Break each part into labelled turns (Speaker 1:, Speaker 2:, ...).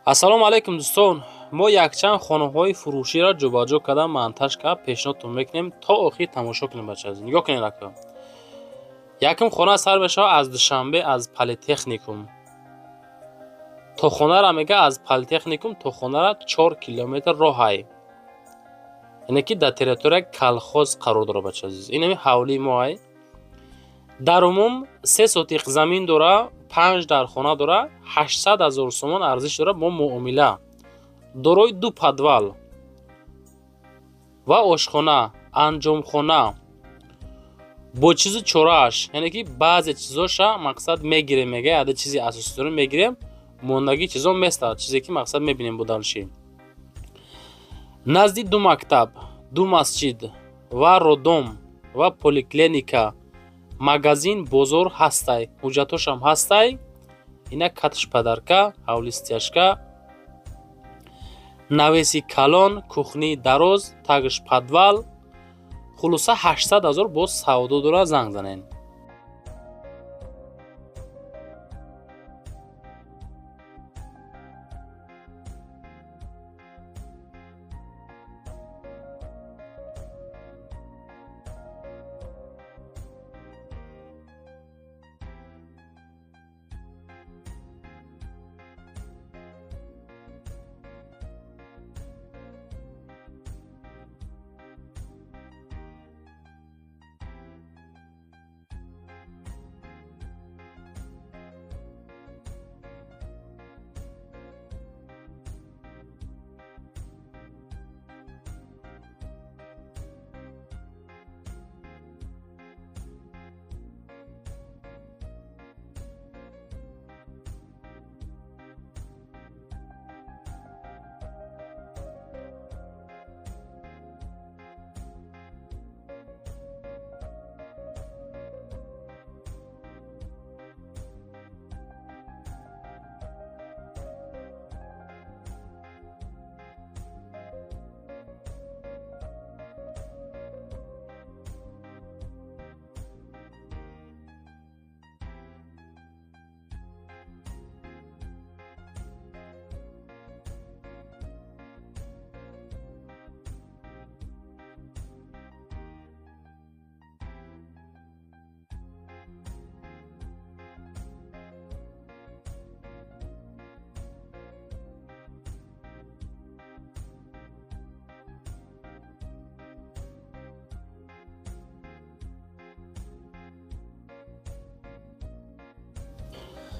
Speaker 1: Ассалому алайкум, дӯстон. Мо якчанд хонаҳои фурӯширо ҷобаҷо карда, монтаж карда, пешниҳодтон мекунем. То охир тамошо кунем, бача азиз. Нигоҳ кунед, ака. Якум хона сар мешавад аз Душанбе, аз Политехникум то хонара. Мега, аз Политехникум то хонара 4 километр роҳай, яъне ки дар территорияи колхоз қарор дорад, бача азиз. Инами ҳавлии моай. Дар умум 3 сотиқ замин дора, панҷ дар хона дора, 800 000 сомон арзиш дорад бо муомила. Дорои ду подвал ва ошхона, анҷомхона бо чизу чорааш, яъне ки баъзе чизоша, мақсад, мегирем. Мега, яде чизи асосӣ дорем, мегирем, мондагӣ чизо местад, чизе ки, мақсад, мебинем бо дальше. Назди ду мактаб, ду масҷид ва роддом ва поликлиника, магазин, бозор ҳастай. Ҳуҷҷатошам ҳастай. Ина катш падарка, ҳавли стяжка, навеси калон, кухни дароз, тагш подвал. Хулоса, 800 000 боз савдо дора, занг занен.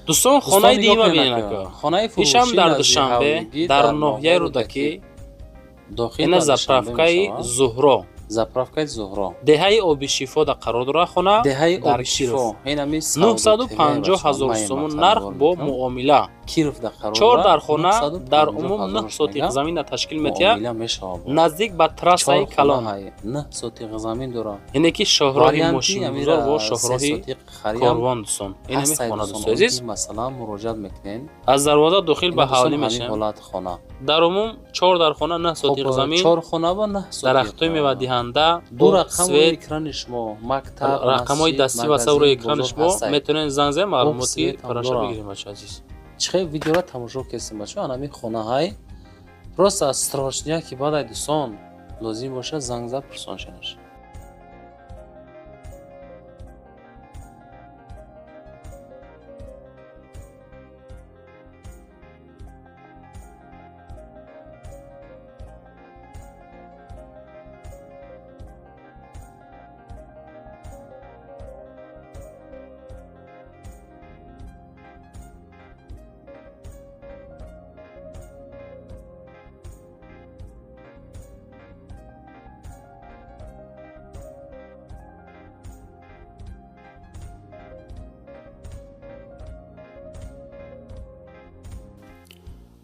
Speaker 1: Дӯстон, хонаи дима бинед, ака. Ишам дар Душанбе, дар ноҳияи Рӯдакӣ, ина заправкаи Зуҳро.
Speaker 2: Заправкаи Зуҳро.
Speaker 1: Деҳаи Обишифода қарор дорад хона.
Speaker 2: Деҳаи
Speaker 1: дар
Speaker 2: Обишифо.
Speaker 1: 950 000 сомон нарх бо муомила.
Speaker 2: Кировда қарор.
Speaker 1: Чор дар хона, дар умум 9 сотиқ замина ташкил метиҳад, наздик ба трассаи калон.
Speaker 2: 9 сотиқ замин дорад.
Speaker 1: Яъне ки шоҳроҳи мошингузор ва шоҳроҳи корвон, дӯстон. Инами хона, дӯстои азиз.
Speaker 2: Масалан, муроҷиат мекунем.
Speaker 1: Аз дарвоза дохил ба ҳавлӣ мешавем.
Speaker 2: Ҳолат хона.
Speaker 1: Дар умум чор дар хона, 9 сотиқ замин.
Speaker 2: Чор хона ва 9 сотиқ.
Speaker 1: Дарахтҳои мевадиҳанда.
Speaker 2: Ду рақам
Speaker 1: свет
Speaker 2: экрани шумо, мактаб.
Speaker 1: Рақамҳои дастӣ ва саврӯи экрани шумо, метавонед занг занед, маълумоти параша бигирем, бача азиз.
Speaker 2: Чихел видеора тамошо кардем, бачо, анами хонаҳай просто срочно ки баъдай, дӯстон, лозим бошад, занг зад, пурсон шавед.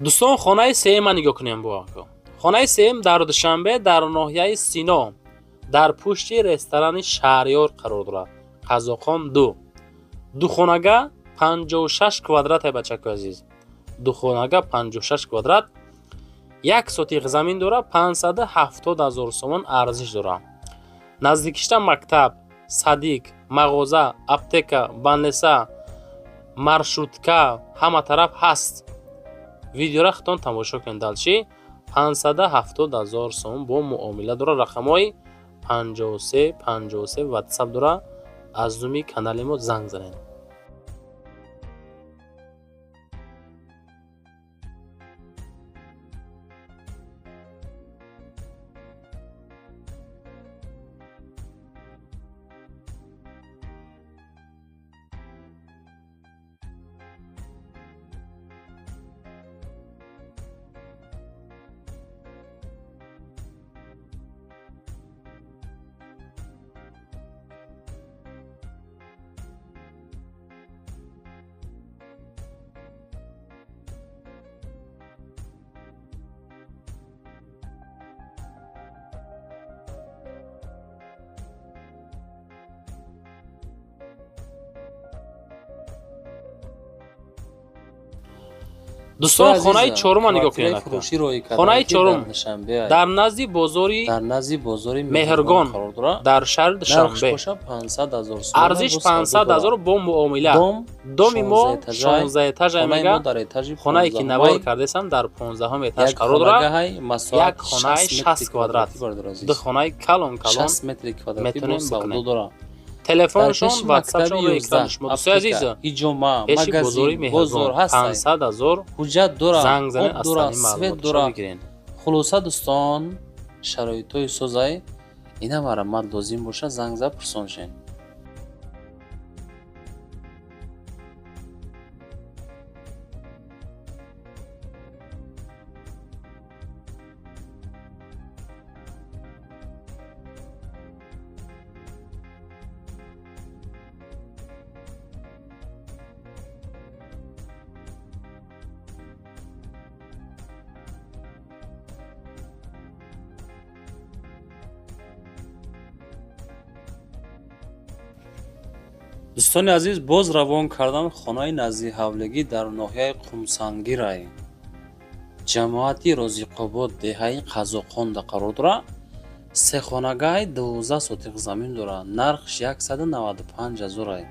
Speaker 1: Дӯстон, хонаи сеюма нигоҳ кунем бо. Хонаи сеюм дар Душанбе, дар ноҳияи Сино, дар пушти ресторани Шаҳриёр қарор дорад, Қазоқон ду. Духонага, 56 квадрате, бачако азиз. Духонага, 56 квадрат, 1 сотиқ замин дорад, 570 000 сомон арзиш дорад. Наздикишта мактаб, садик, мағоза, аптека, больница, маршрутка ҳама тараф ҳаст. Видеора хитон тамошо кунед. Далчи 570 000 сом бо муомила дора. Рақамҳои 53 53 WhatsApp дора. Аз зуми канали мо занг занед. Дӯстон, хонаи чорума нигоҳ кунед. Хонаи чорум дар назди бозори Меҳргон дар шаҳри Душанбе. Арзиш 500 000 бо муомила. Доми мо 16 этажа мега. Хонае ки навор кардесам дар 15 этаж қарор дорад. Як хонаи 60 квадрат. Ду хонаи калон калон метавонем бикунем. Телефоншон, ватсапшон рӯи экрани шумо. Дӯстои азиз, пеши бозори Меҳргон 500 000
Speaker 2: ҳуҷҷат дора,
Speaker 1: занг занед,
Speaker 2: об дора,
Speaker 1: аз
Speaker 2: свет
Speaker 1: маълумотшо
Speaker 2: дора.
Speaker 1: бигиред.
Speaker 2: Хулоса дӯстон, шароитҳои созай ина марамат лозим боша, занг зад пурсон шен. Дӯстони азиз, боз равон кардам хонаи наздиҳавлигӣ дар ноҳияи Қумсангирай. Ҷамоати Розиқобод, деҳаи Қазоқонда қарор дорад. Сехонагаҳи 12 сотиқ замин дорад. Нархш 195 000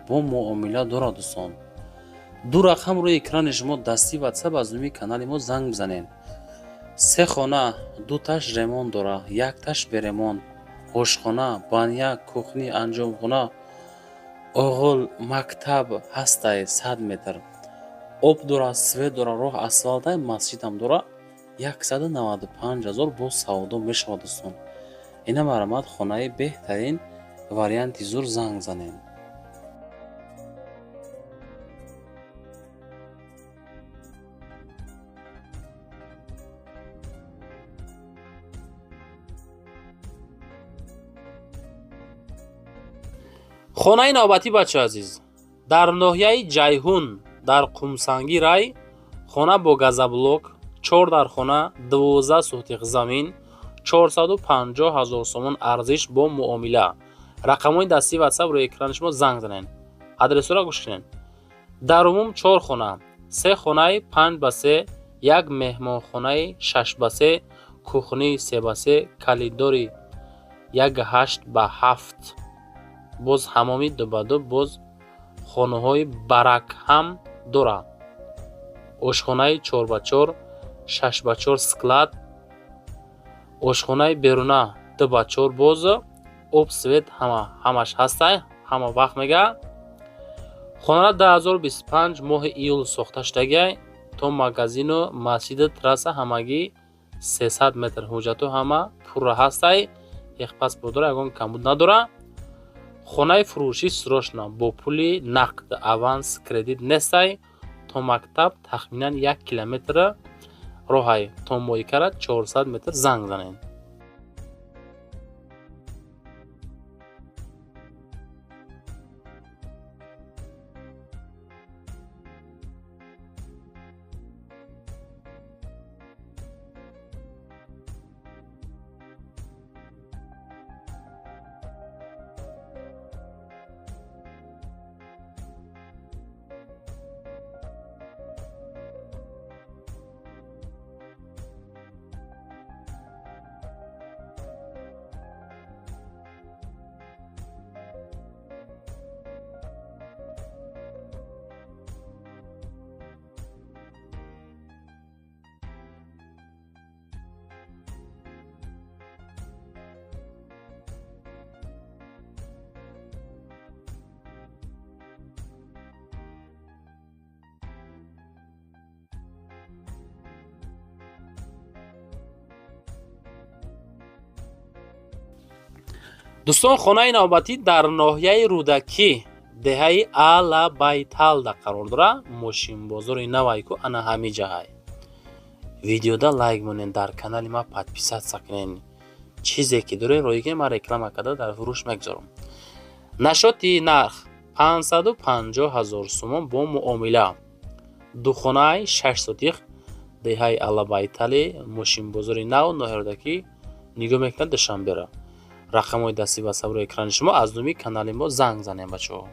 Speaker 2: бо муомила дорад дӯстон. Ду рақам рӯи экрани шумо, дасти WhatsApp аз нуми канали мо занг бизанед. Се хона, дуташ ремонт дорад, якташ беремонт. Ошхона, баня, кухни, анҷомхона, оғил, мактаб ҳастай 100 метр. Об дорад, свет дорад, роҳ асфалтай, масҷидам дорад. 195 000 бо савдо мешавад дӯстон. Ина марамат хонаи беҳтарин варианти зур, занг занед.
Speaker 1: Хонаи навбатӣ, бачаи азиз, дар ноҳияи Ҷайҳун дар Қумсангӣ рай, хона бо газоблок, 4 дар хона, 12 сотиқ замин, 450 000 сомон арзиш бо муомила. Рақамҳои дастии WhatsApp рӯи экрани шумо, занг занед. Адресҳоро гӯш кунед. Дар умум 4 хона, 3 хонаи 5 ба 3, як меҳмонхонаи 6 ба 3, кухни 3 ба 3, калидори 1,8 ба 7, боз ҳамоми 2 ба 2, боз хонаҳои барак ҳам дорад. Ошхонаи 4 ба 4, 6 ба 4 склад, ошхонаи беруна 2 ба 4, боз об, свет ҳамаш ҳастай, ҳама вақт мега. Хонара 2025 моҳи июл сохта шудагиай. То магазину масҷиду трасса ҳамагӣ 300 метр. Ҳуҷҷатҳо ҳама пурра ҳастай, техпаспорт дора, ягон камбуд надора. Хонаи фурӯшӣ срочно бо пули нақд, аванс, кредит нестай. То мактаб тахминан 1 километр роҳай, то моикара 400 метр, занг занед. Дӯстон, хонаи навбатӣ дар ноҳияи Рӯдакӣ, деҳаи Алабайталда қарор дорад. Мошинбозори навайку ана ҳами ҷаҳай. Видеода лайк монед, дар канали ма подписаться кунед. Чизе ки доред роӣ кунед, ман реклама карда дар фурӯш мегузорам. Нашоти нарх 550 000 сомон бо муомила. Духонаи 6 сотих, деҳаи Алабайтали, мошинбозори нав, ноҳияи Рӯдакӣ, нигоҳ мекунад Душанбера. Рақамҳои дастӣ ва сабру экрани шумо, аз номи канали мо занг занем, бачаҳо.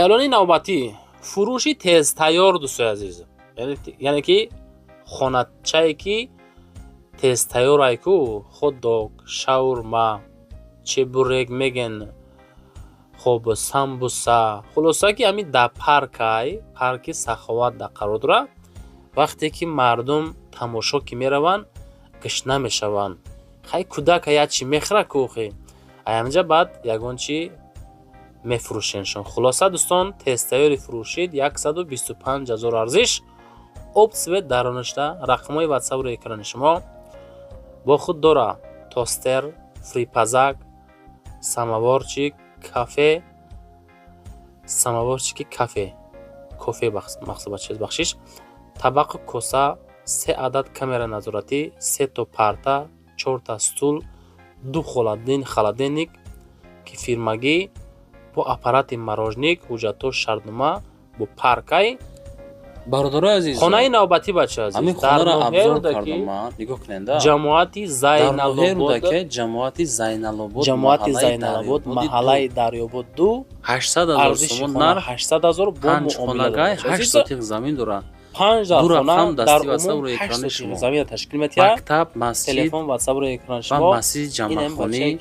Speaker 1: Эълони навбатӣ фурӯши тезтайёр, дӯстои азиз, яъне ки хоначае ки тезтайёрай ку, хот-дог, шаурма, чебурек меген, хоб, самбуса, хулоса ки ҳамин дар паркай, парки Саховат дар қарор дорад. Вақте ки мардум тамошо ки мераванд, гушна мешаванд. Хай кӯдака як чи мехӯрад ку охи, аямҷа баъд ягон чи мефурӯшеншон. Хулоса дӯстон, тезтайёри фурӯшид 125 000 арзиш, об свет дароништа, рақамҳои ватсапро экрани шумо бо худ дора: тостер, фрипазак, самоворчик, кафе, самоворчики кафе, кофе бахшиш, табақу коса, 3 адад камера назоратӣ, 3 то парта, 4 та стул, 2 холодильник ки фирмагӣ бо аппарати мороженик, ҳуҷҷатҳо, шартнома бо паркай.
Speaker 2: Бародарои азиз,
Speaker 1: хонаи навбатӣ, бача азиз,
Speaker 2: ҳамин хонаро обзор кардам ман, нигоҳ кунед,
Speaker 1: ҷамоати Зайналобод,
Speaker 2: ҷамоати Зайналобод,
Speaker 1: ҷамоати Зайналобод, маҳаллаи Дарёбод 2,
Speaker 2: 800 000 сомон нарх,
Speaker 1: 800 000 бо муомила.
Speaker 2: 8 сотих замин дорад.
Speaker 1: 5 хона дар умум 8 сотих замина ташкил медиҳад.
Speaker 2: Мактаб, масҷид,
Speaker 1: телефон, ватсап рӯи экрани шумо,
Speaker 2: ва масҷид, ҷамъахонӣ,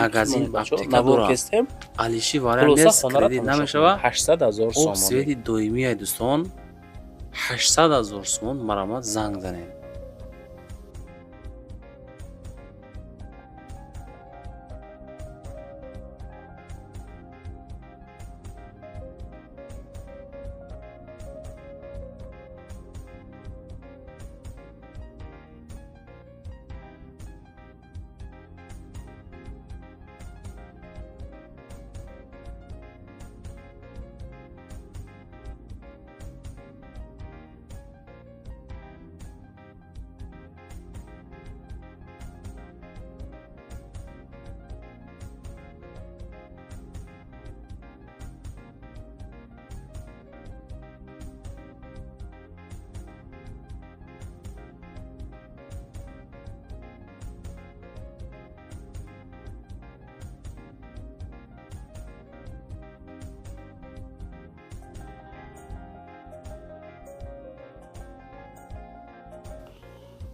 Speaker 2: магазин, аптека дорад. Алиши вариант нест, кредит намешавад.
Speaker 1: 800 000 сомон.
Speaker 2: Об свети доимиай, дӯстон, 800 000 сомон, марамат занг занед.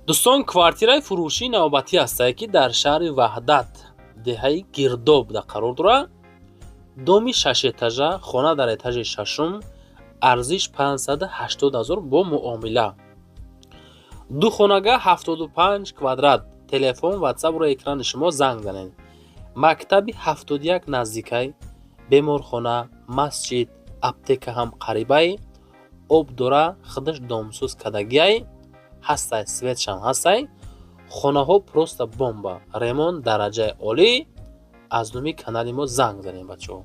Speaker 1: Дӯстон, квартираи фурӯшии навбатӣ ҳастае ки дар шаҳри Ваҳдат, деҳаи Гирдоб да қарор дорад. Доми шашэтажа, хона дар этажи шашум, арзиш 580 000 бо муомила. Ду хонага 75 квадрат, телефон, ватсап рӯи экрани шумо, занг занед. Мактаби 71 наздикай, беморхона, масҷид, аптека ҳам қарибай, об дора, худаш домсӯз кадагиай, ҳастай, светшам ҳастай. Хонаҳо просто бомба, ремонт дараҷаи олӣ. Аз номи канали мо занг занем, бачаҳо.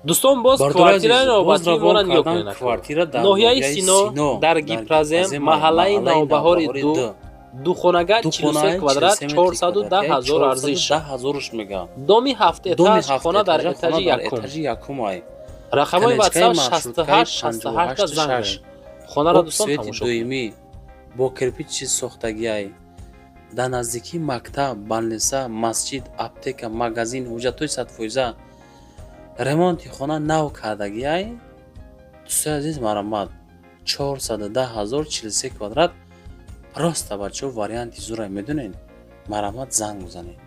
Speaker 1: Дӯстон, боз квартираи навбатии моро нигоҳ кунед. Ноҳияи Сино, дар Гипрозем, маҳаллаи Навбаҳори ду, духонага 43 квадрат, 410 ҳазор арзиш. Доми ҳафт этаж, хона дар этажи якум. Рақамҳои WhatsApp 68 68 занг. Хонаро, дӯстон, тамошо.
Speaker 2: Доимӣ бо кирпичи сохтагиай, дар наздикии мактаб, больница, масҷид, аптека, магазин, ҳуҷҷатҳои садфоиза, ремонти хона нав кардагиай. Дӯстои азиз, марамат, 410 ҳазор, 43 квадрат. Просто, бачаҳо, варианти зурай, медонед, марамат, занг бизанед.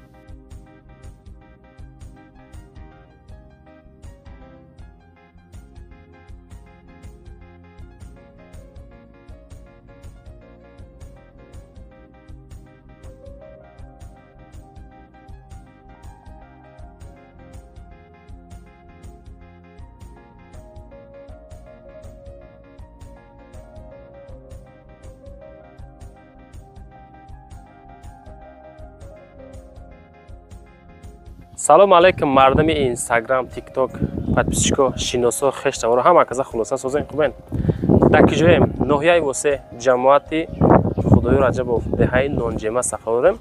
Speaker 1: Салом алейкум, мардуми Инстаграм, Тикток, подписчико, шиносо, хештаворо, ҳама каза. Хулоса, созен, хубен? Дар киҷоем? Ноҳияи Восе, ҷамоати Худои Раҷабов, деҳаи Нонҷема сафар дорем,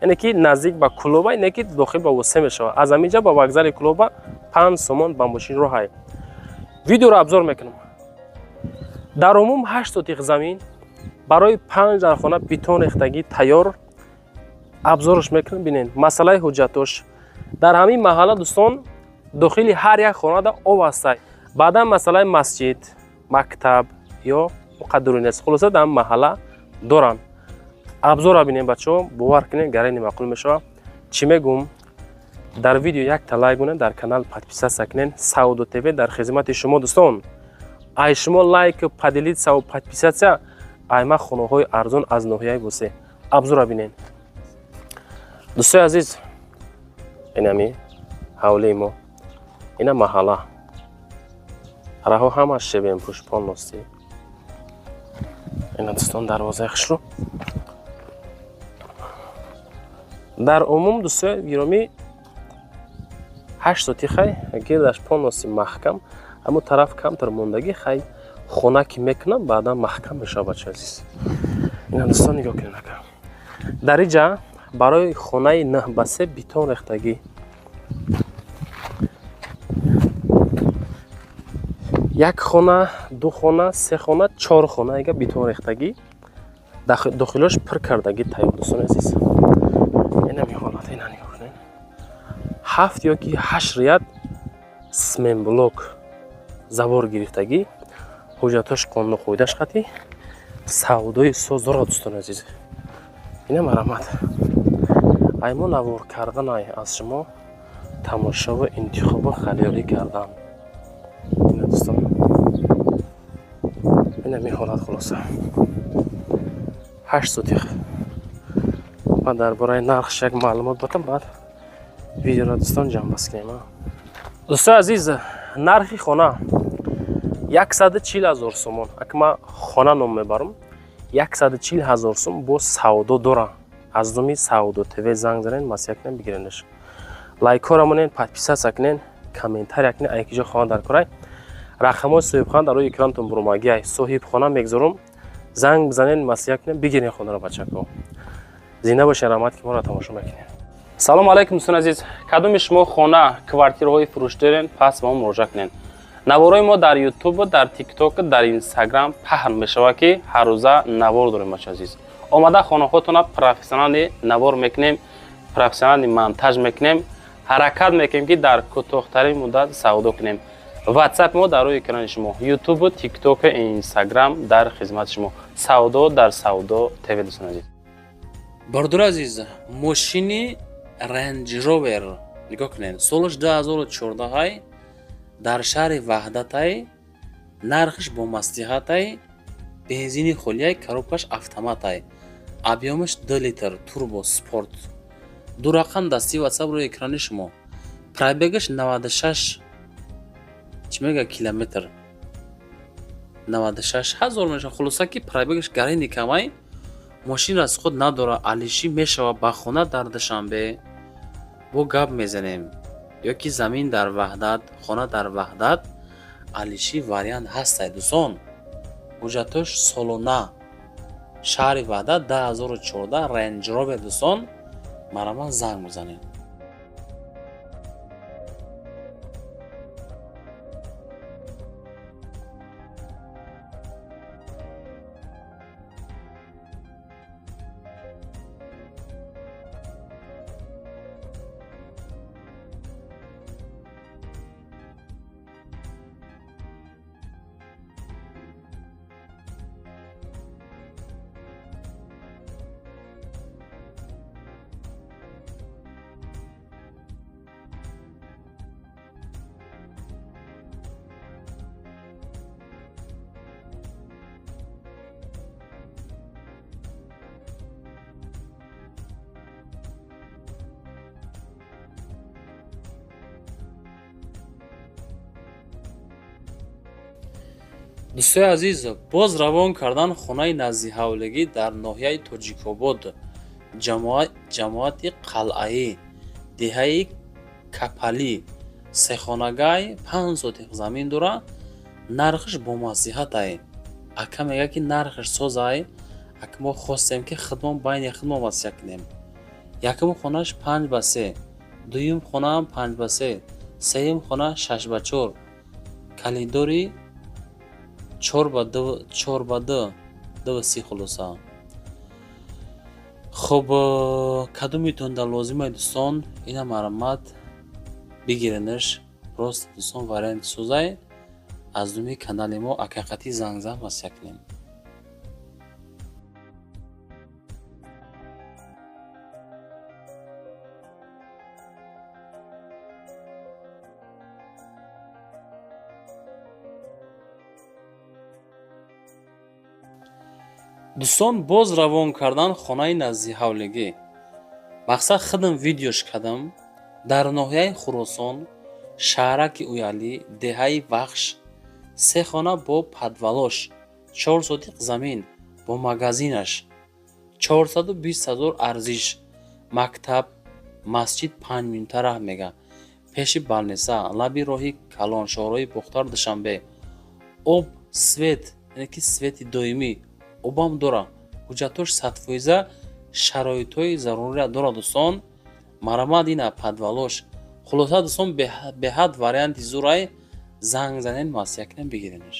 Speaker 1: яъне ки наздик ба Кулоба, ине ки дохил ба Восе мешавад. Аз ҳаминҷа ба вокзали Кулоба 5 сомон ба мошин роҳай. Видеоро обзор мекунам. Дар умум 8 сотих замин барои панҷ дархона, бетон рехтагӣ тайёр. Обзорш мекунам, бинед. Масъалаи ҳуҷҷатош дар ҳамин маҳалла, дӯстон, дохили ҳар як хонада об ҳастай. Баъдан масъалаи масҷид, мактаб ё муқаддари нест. Хулоса, дар маҳалла доранд. Обзора бинем, бачаҳо, бовар кунед, гарани маъқул мешавад. Чӣ мегӯм? Дар видео якта лайк кунед, дар канал подписаться кунед. Савдо ТВ дар хизмати шумо, дӯстон. Ай шумо лайк, поделиться, подписаться, айма хонаҳои арзон аз ноҳияи Восе. Обзора бинед, дӯстои азиз. Инами ҳавлии мо, ина маҳалла, раҳо ҳамаш шебенпӯш, полностью. Ина, дӯстон, дарвозаи хушрӯ. Дар умум, дӯстои гиромӣ, 8 сотихай, гирдаш полностью маҳкам. Ҳамун тараф камтар мондагӣ, хай, хона ки мекунам, баъдан маҳкам мешавад, бачаи азиз. Ина, дӯстон, нигоҳ кунед, ака. Дар иҷа барои хонаи 9 ба 3 бетон рехтагӣ, як хона, ду хона, се хона, чор хона ига бетон рехтагӣ, дохилош пур кардагӣ, тайёр. Дӯстони азиз, инами ҳолат, ина нигоҳ кунед. Ҳафт ё ки ҳашт ряд цементблок, забор гирифтагӣ, ҳуҷҷатош қонуну қоидаш қатӣ, савдои соз дорад. Дӯстони азиз, ина марамат. Ай мо навор карданай, аз шумо тамошову интихобу харидорӣ кардан. Ина, дӯстон, инами ҳолат. Хулоса, 8 сотих. Ман дар бораи нархш як маълумот батам, баъд видеоро, дӯстон, ҷамъбаст кунем. Дӯстои азиз, нархи хона 140 000 сомон. Ака, ман хона ном мебарам, 140 000 сом бо савдо дора. Аз номи Савдо ТВ занг занед, маслиҳат кунед, бигиренаш. Лайкҳоро монед, подписаться кунед, комментария кунед. Ай киҷо хона дар корай, рақамҳои соҳибхона дар рӯи экранатон бурумагиай. Соҳибхона мегзорум, занг бизанед, маслиҳат кунед, бигирен хонаро. Бачако, зинда бошед, раҳмат, ки моро тамошо мекунед. Салому алайкум, дӯстони азиз. Кадоми шумо хона, квартираҳои фурӯш дорен, пас ба мо муроҷиат кунед. Наворҳои мо дар Ютуб, дар Тикток, дар Инстаграм паҳн мешавад, ки ҳаррӯза навор дорем. Бача азиз, омада хонаҳотона профессионально навор мекунем, профессионально монтаж мекунем, ҳаракат мекунем, ки дар кӯтоҳтарин муддат савдо кунем. Ватсап мо дар рӯи экрани шумо, Ютубу, Тиктоку, Инстаграм дар хизмати шумо. Савдо дар Савдо ТВ, дӯстони азиз.
Speaker 2: Бародари азиз, мошини Range Rover, нигоҳ кунед, солаш 2014, дар шаҳри Ваҳдатай, нархш бо маслиҳатай, бензини холияй, коробкаш автоматай, объёмаш 2 литр, турбо, спорт. Ду рақам дасти ватсап рӯи экрани шумо, пробегаш 96, чӣ мега, километр, 96 ҳазор мешавад. Хулоса, ки пробегаш гарини камай, мошин расход надорад, алишӣ мешавад. Ба хона дар Душанбе бо гап мезанем. Ё ки замин дар Ваҳдат, хона дар Ваҳдат, алиши вариант ҳастай, дӯстон. Ҳуҷҷатош солона. Шаҳри Ваҳдат, 2014, Range Rover, дӯстон, марҳамат, занг бизанед. Дӯстои азиз, боз равон кардан хонаи наздиҳавлигӣ дар ноҳияи Тоҷикобод, ҷамоати Қалъаӣ, деҳаи Капалӣ. Сехонагай, 5 сотих замин дора. Нархш бомаслиҳатай. Ака мегӯяд, ки нархш созай. Ака, мо хостем, ки худмон байни худмон маслиҳат кунем. Якум хонаш 5 ба 3, дуюм хонаам 5 ба 3, сеюм хона 6 ба 4, калидори 4 ба 4 ба 2, 2 ва 30. Хулоса, хуб, кадомитонда лозимай, дӯстон, ина марҳамат, бигиренаш. Просто, дӯстон, варианти созай. Аз думи канали мо акақатӣ зангзан маслиҳат кунем. Дӯстон, боз равон кардан хонаи наздиҳавлигӣ. Мақсад, худам видеош кардам. Дар ноҳияи Хуросон, шаҳраки Уялӣ, деҳаи Вахш, се хона бо подвалош, 4 сотиқ замин бо магазинаш, 420 000 арзиш. Мактаб, масҷид 5 минута раҳ мега, пеши больница, лаби роҳи калон, шоҳроҳи Бохтар Душанбе. Об, свет, яъне ки свети доимӣ, обам дора. Ҳуҷҷатош 100%, шароитҳои зарурия дорад. Дӯстон, марҳамат, ина подвалош. Хулоса, дӯстон, беҳад варианти зурай. Занг занед, маслиҳат кунем, бигиренаш.